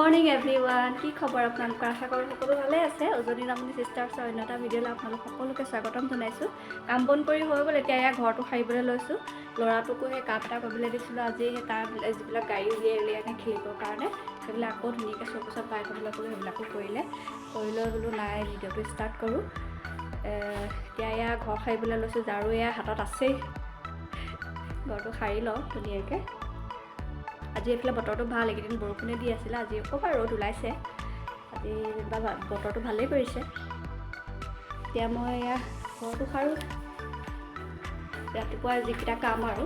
Morning everyone, কি খবৰ আপোনালোকৰ? আশা কৰোঁ সকলো ভালে আছে। উজনি নামনি চিষ্টাৰ্ছৰ অন্য এটা ভিডিঅ'লৈ আপোনালোক সকলোকে স্বাগতম জনাইছোঁ। কাম বন কৰি হৈ গ'ল, এতিয়া এয়া ঘৰটো সাৰিবলৈ লৈছোঁ। ল'ৰাটোকো সেই কাম এটা কৰিবলৈ দিছিলোঁ আজি। সেই তাৰ যিবিলাক গাড়ী উলিয়াই উলিয়াই আনে খেলিবৰ কাৰণে, সেইবিলাক আকৌ ধুনীয়াকৈ চকু চব পাই কৰিবলৈ ক'লোঁ, সেইবিলাকো কৰিলে। কৰি লৈ বোলো নাই, ভিডিঅ'টো ষ্টাৰ্ট কৰোঁ। এতিয়া এয়া ঘৰ সাৰিবলৈ লৈছোঁ। ঝাৰু এয়া হাতত আছেই। ঘৰটো সাৰি লওঁ ধুনীয়াকৈ। আজি এইফালে বতৰটো ভাল। এইকেইদিন বৰষুণে দি আছিলে, আজি অকণমান ৰ'দ ওলাইছে। আজি যেনিবা বতৰটো ভালেই কৰিছে। এতিয়া মই এয়া ঘৰটো সাৰোঁ, ৰাতিপুৱা যিকেইটা কাম আৰু।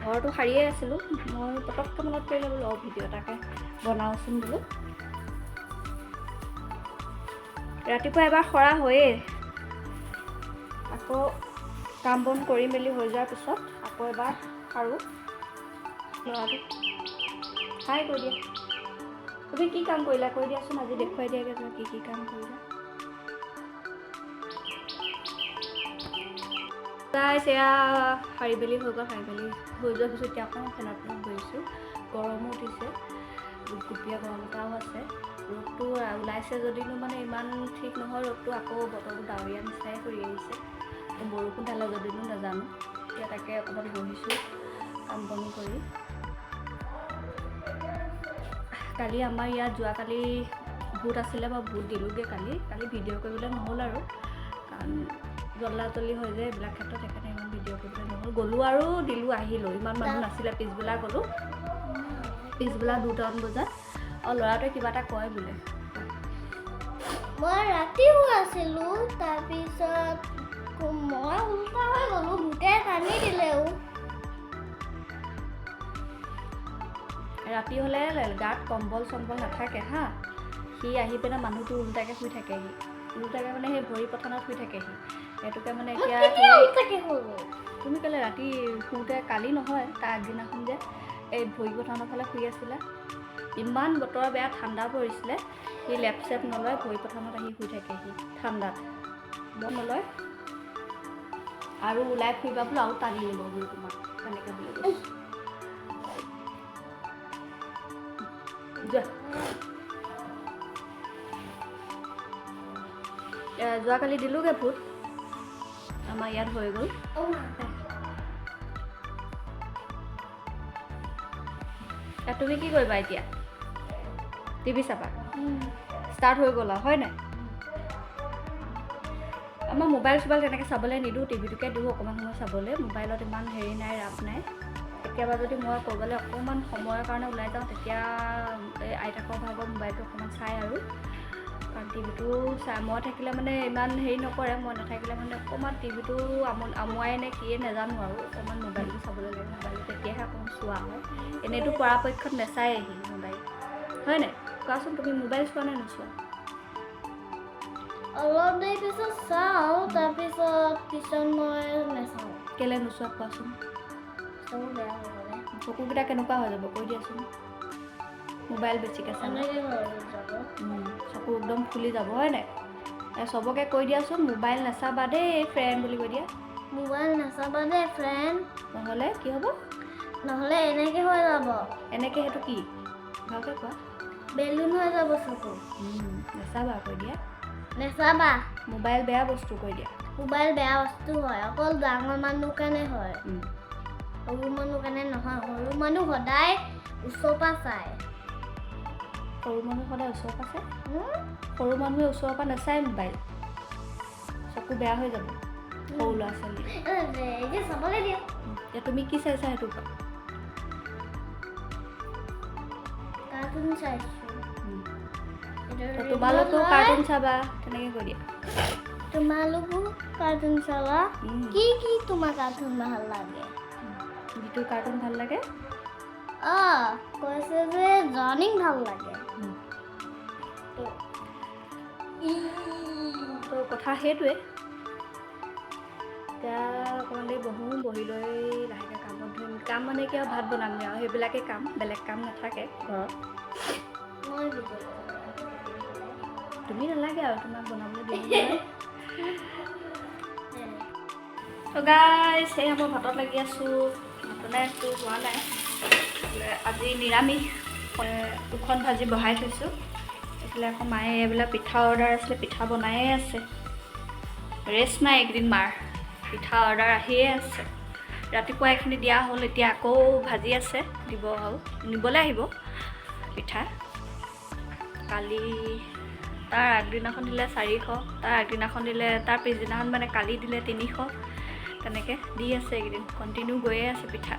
ঘৰটো সাৰিয়ে আছিলোঁ মই, পটককৈ মনত পৰিলে, বোলো অঁ, ভিডিঅ' এটাকে বনাওঁচোন বোলো। ৰাতিপুৱা এবাৰ সৰা হয়েই, আকৌ কাম বন কৰি মেলি হৈ যোৱাৰ পিছত আকৌ এবাৰ সাৰোঁ। ল'ৰাটোক হাই কৈ দিয়া। তুমি কি কাম কৰিলা কৈ দিয়াচোন আজি, দেখুৱাই দিয়াগৈ যোৱা, কি কি কাম কৰিলা। গাইছ, এয়া সাৰি মেলি হৈ গ'ল। সাৰি মেলি হৈ যোৱাৰ পিছত এতিয়া অকণমান ফেনৰ তলত বহিছোঁ। গৰমো উঠিছে, গুপগুপীয়া গৰম এটাও আছে। ৰ'দটো ওলাইছে যদিনো মানে ইমান ঠিক নহয় ৰ'দটো। আকৌ বতৰটো ডাৱৰীয়া নিচিনাই কৰি আহিছে। বৰষুণ ঢালে যদিনো নাজানো। এতিয়া তাকে অকণমান বহিছোঁ কাম বন কৰি। কালি আমাৰ ইয়াত যোৱাকালি ভোট আছিলে, মই ভোট দিলোঁগৈ কালি। কালি ভিডিঅ' কৰিবলৈ নহ'ল আৰু, কাৰণ জল্দা জল্দি হৈ যায় এইবিলাক ক্ষেত্ৰত, সেইকাৰণে ইমান ভিডিঅ' কৰিবলৈ নহ'ল। গ'লোঁ আৰু দিলোঁ, আহিলোঁ। ইমান মানুহ নাছিলে। পিছবেলা গ'লোঁ, পিছবেলা 2টামান বজাত। অঁ, ল'ৰাটোৱে কিবা এটা কয় বোলে। মই ৰাতি শুই আছিলোঁ, তাৰপিছত মই উল্টা হৈ গ'লো, ভূতে টানি দিলেও। ৰাতি হ'লে গাত কম্বল চম্বল নাথাকে হা, সি আহি পিনে মানুহটো ওলোটাকৈ শুই থাকেহি। ওলোটাকৈ মানে সেই ভৰি পথানত শুই থাকেহি। সেইটোকে মানে মই এতিয়া কেতিয়া সেই উল্টাকে শুলো? তুমি কেলৈ ৰাতি শুওঁতে, কালি নহয়, তাৰ আগদিনাখন যে এই ভৰি পথানৰ ফালে শুই আছিলা। ইমান বতৰ বেয়া, ঠাণ্ডা পৰিছিলে, সি লেপ চেপ নলয়, ভৰি পথানত আহি শুই থাকেহি ঠাণ্ডাত। বৰ নলয় আৰু, ওলাই ফুৰিবা বোলো আৰু টানি নিব বোলো তোমাক, তেনেকৈ বুলি কৈছোঁ। যোৱা। যোৱাকালি দিলোঁগৈ ভোট, আমাৰ ইয়াত হৈ গ'ল। তুমি কি কৰিবা এতিয়া? টিভি চাবা? ষ্টাৰ্ট হৈ গ'ল আৰু, হয় নাই? আমাৰ মোবাইল চোবাইল তেনেকৈ চাবলৈ নিদিওঁ, টিভিটোকে দিওঁ অকণমান সময় চাবলৈ। মোবাইলত ইমান হেৰি নাই, ৰাপ নাই। কেতিয়াবা যদি মই ক'ৰবালৈ অকণমান সময়ৰ কাৰণে ওলাই যাওঁ, তেতিয়া এই আইতাকৰ ভাগৰ মোবাইলটো অকণমান চাই আৰু, কাৰণ টিভিটো চাই মই থাকিলে মানে ইমান হেৰি নকৰে। মই নাথাকিলে মানে অকণমান টিভিটো আমুৱাই নে কিয়ে নাজানো আৰু, অকণমান মোবাইলটো চাবলৈ লাগে। মোবাইলটো তেতিয়াহে অকণমান চোৱা হয়, এনেইতো পৰাপক্ষত নাচায়েহি মোবাইল, হয় নাই কোৱাচোন? তুমি মোবাইল চোৱা নে নোচোৱা? অলপ দেৰি পিছত চাওঁ, তাৰপিছত পিছত মই নাচাওঁ। কেলৈ নোচোৱা কোৱাচোন? চকু বেয়া হৈ গ'লে। চকুকেইটা কেনেকুৱা হৈ যাব কৈ দিয়াচোন, মোবাইল বেছিকৈ চালে? এনেকৈ হৈ যাব। চকু একদম ফুলি যাব, হয় নাই? চবকে কৈ দিয়াচোন, মোবাইল নাচাবা দেই ফ্ৰেণ্ড বুলি কৈ দিয়া। মোবাইল নাচাবা দেই ফ্ৰেণ্ড। নহ'লে কি হ'ব? নহ'লে এনেকৈ হৈ যাব। এনেকৈ সেইটো কি, ভালকৈ কোৱা। বেলুন হৈ যাব চকু। নাচাবা কৈ দিয়া। নাচাবা। মোবাইল বেয়া বস্তু কৈ দিয়া। মোবাইল বেয়া বস্তু হয়, অকল ডাঙৰ মানুহ কাৰণে হয়, সৰু মানুহ কাৰণে নহয়। সৰু মানুহ সদায় ওচৰৰ পৰা চায়। সৰু মানুহ সদায় ওচৰৰ পৰা চায়? সৰু মানুহে ওচৰৰ পৰা নাচায় মোবাইল, চকু বেয়া হৈ যাব সৰু ল'ৰা ছোৱালী। এতিয়া চাবলৈ দিয়া। এতিয়া তুমি কি চাইছা সেইটো কোৱা। কাৰ্টুন চাইছোঁ। তো তোমালোকেও কাৰ্টুন চাবা, তেনেকৈ কৈ দিয়া। তোমালোকো কাৰ্টুন চাবা। কি কি তোমাৰ কাৰ্টুন ভাল লাগে? যিটো কাৰ্টুন ভাল লাগে। অঁ, কৈছে যে জনিক ভাল লাগে। তো কথা সেইটোৱে। এতিয়া অকণমান দেৰি বহোঁ, বহি লৈ লাহেকৈ কামত ধৰিম। কাম মানে কি আৰু, ভাত বনামগৈ আৰু, সেইবিলাকেই কাম, বেলেগ কাম নাথাকে ঘৰত। মই ভিডিঅ' তুমি নালাগে আৰু, তোমাক বনাবলৈ দিম নহয়। তো গাইছ, সেয়া মই ভাতত লাগি আছোঁ, ভাত বনাই আছোঁ, হোৱা নাই। আজি নিৰামিষ। দুখন ভাজি বহাই থৈছোঁ। এইফালে আকৌ মায়ে এইবিলাক পিঠা অৰ্ডাৰ আছিলে, পিঠা বনায়ে আছে। ৰেষ্ট নাই এইকেইদিন মাৰ, পিঠা অৰ্ডাৰ আহিয়ে আছে। ৰাতিপুৱা এইখিনি দিয়া হ'ল, এতিয়া আকৌ ভাজি আছে, দিব হ'ল, নিবলৈ আহিব পিঠা। কালি তাৰ আগদিনাখন দিলে 400, তাৰ আগদিনাখন দিলে, তাৰ পিছদিনাখন মানে কালি দিলে 300, তেনেকৈ দি আছে এইকেইদিন কণ্টিনিউ গৈয়ে আছে পিঠা।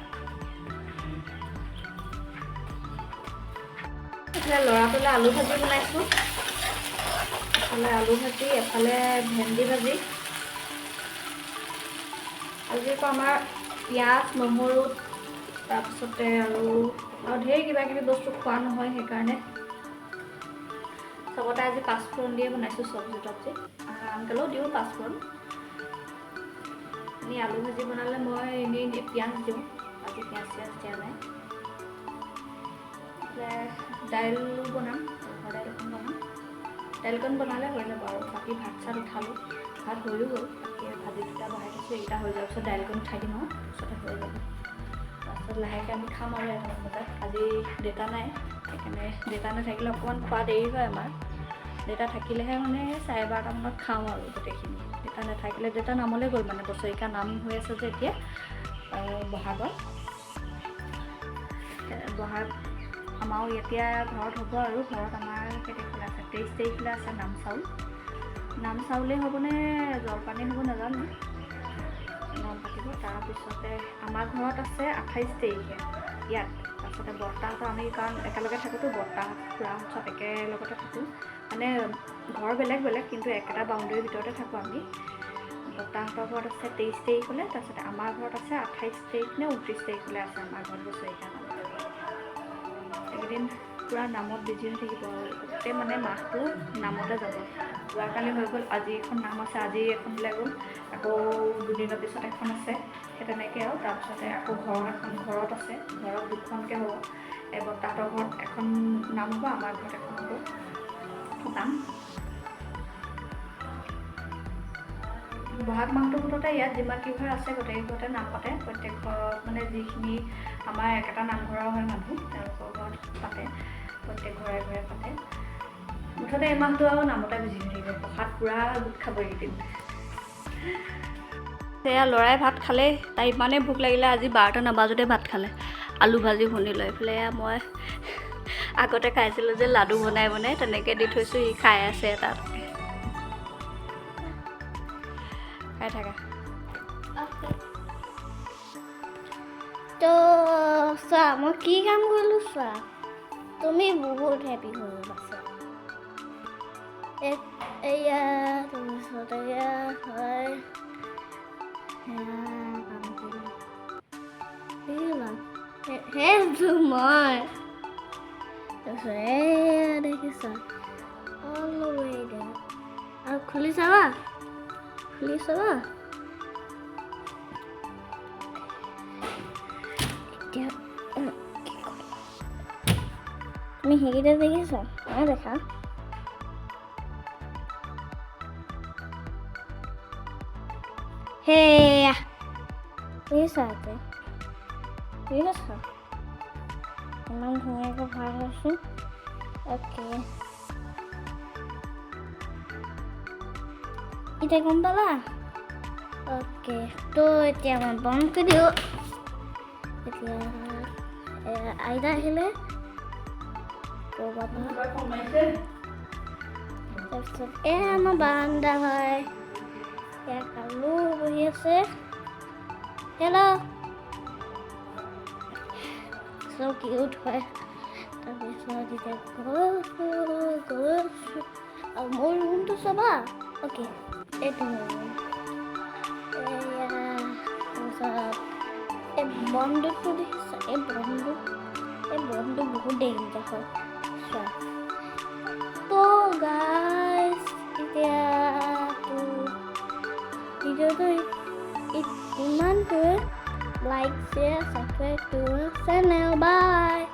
এইফালে ল'ৰাটোলৈ আলু ভাজি বনাইছোঁ, এফালে আলু ভাজি, এফালে ভেন্দি ভাজি। আজি আকৌ আমাৰ পিঁয়াজ, নহৰু, তাৰপিছতে আৰু আৰু ঢেৰ কিবা কিবি বস্তু খোৱা নহয়, সেইকাৰণে চবতে আজি পাঁচফোৰণ দিয়ে বনাইছোঁ চব্জি তব্জি। আনকালেও দিওঁ পাঁচফোৰণ। এনেই আলু ভাজি বনালে মই এনেই পিঁয়াজ দিওঁ, আজি পিঁয়াজ চিয়াজ দিয়া নাই। দাইলো বনাম, ৰহৰ দাইল এখন বনাম। দাইলকণ বনালে হৈ যাব আৰু বাকী ভাত চাত উঠালোঁ, ভাত হৈও গ'ল। বাকী ভাজি দুটা বহাই থৈছোঁ, এইকেইটা হৈ যোৱাৰ পিছত দাইলকণ উঠাই দিম আৰু তাৰপিছতে হৈ যাব। তাৰপিছত লাহেকৈ আমি খাম আৰু 1টামান বজাত। আজি দেউতা নাই, সেইকাৰণে দেউতা নাথাকিলে অকণমান খোৱা দেৰি হয় আমাৰ। দেউতা থাকিলেহে মানে 12:30মানত খাওঁ আৰু গোটেইখিনি। দেউতা নাথাকিলে, দেউতা নামলৈ গ'ল, মানে বছৰেকীয়া নাম হৈ আছে যে এতিয়া বহাগত। বহাগ আমাৰো এতিয়া ঘৰত হ'ব আৰু ঘৰত আমাৰ কেই তাৰিখলৈ আছে, 23 তাৰিখলৈ আছে নাম চাউল। নাম চাউলেই হ'বনে জলপানেই হ'ব নাজানো, নাম পাতিব। তাৰপিছতে আমাৰ ঘৰত আছে 28 তাৰিখে ইয়াত। তাৰপিছতে বৰ্তাহঁতৰ, আমি কাৰণ একেলগে থাকোঁতো, বৰ্তাহঁত খুৰাহঁত চব একেলগতে থাকোঁ, মানে ঘৰ বেলেগ বেলেগ কিন্তু একেটা বাউণ্ডেৰীৰ ভিতৰতে থাকোঁ আমি। বৰ্তাহঁতৰ ঘৰত আছে 23 তাৰিখলৈ, তাৰপিছতে আমাৰ ঘৰত আছে 28 তাৰিখ নে 29 তাৰিখলৈ আছে আমাৰ ঘৰত বছৰেকীয়া নাম। এইকেইদিন পূৰা নামত বিজি হৈ থাকিব আৰু গোটেই মানে মাহটো নামতে যাব। যোৱাকালি হৈ গ'ল, আজি এখন নাম আছে, আজি এখন ওলাই গ'ল, আকৌ দুদিনৰ পিছত এখন আছে, সেই তেনেকৈ আৰু। তাৰপিছতে আকৌ ঘৰত এখন, ঘৰত আছে, ঘৰত দুখনকৈ হ'ব। এই বৰ্তাহঁতৰ ঘৰত এখন নাম হ'ব, আমাৰ ঘৰত এখন হ'ব সকাম। বহাগ মাহটোৰ মুঠতে ইয়াত যিমান কেইঘৰ আছে গোটেইকেইঘৰতে নাম পাতে। প্ৰত্যেক ঘৰত মানে যিখিনি আমাৰ একেটা নামঘৰৰ হয় মানুহ, তেওঁলোকৰ ঘৰত পাতে, প্ৰত্যেক ঘৰে ঘৰে পাতে। মুঠতে এই মাহটো আৰু নামতে বিজি হৈ থাকিব, প্ৰসাদ পূৰা গোট খাব এইকেইদিন। সেয়া ল'ৰাই ভাত খালেই, তাই ইমানেই ভোক লাগিলে আজি 12টা নাবাজোতে ভাত খালে, আলু ভাজি খুন্দি লৈ। এইফালে এয়া মই আগতে খাইছিলোঁ যে লাডু বনাই বনাই তেনেকৈ দি থৈছোঁ, সি খাই আছে তাত। খাই থাকা। তো চোৱা মই কি কাম কৰিলোঁ চোৱা, তুমি বহুত হেপী হৈ গ'লা চোৱা। এয়া তাৰপিছত এয়া হয়, সেয়া কাম কৰিলোঁ দেখিলা, সেইটো মই। তাৰপিছত এয়া দেখিছা অল the ৱে there. আৰু খুলি চাবা, খুলি চাবা। এতিয়া কি কৰিম? তুমি সেইকেইটা দেখিছা? নাই দেখা? সেয়া দেখিছা? এতিয়া দেখিছা ইমান ধুনীয়াকৈ ভৰাই থৈছোঁ। অ'কে, এতিয়া গম পালা? অ'কে, তো এতিয়া মই বন্ধ কৰি দিওঁ। এতিয়া আইতা আহিলে ক'ৰবাৰ পৰা। তাৰপিছত এয়া আমাৰ বাৰান্দা হয়, ইয়াত আলু বহি আছে। হেল্ল', চ' কিউট হয়। তাৰপিছত এতিয়া গৈছোঁ আৰু মোৰ ৰুমটো চাবা। অ'কে, এইটো মোৰ ৰুম। এয়া তাৰপিছত এই বন্দুকটো দেখিছা? এই বন্দুক বহুত ডেঞ্জাৰ হয় চোৱা। তো গাইজ এতিয়া ভিডিঅ'টো ইমানটোৱে। Like, share, subscribe to channel. Bye.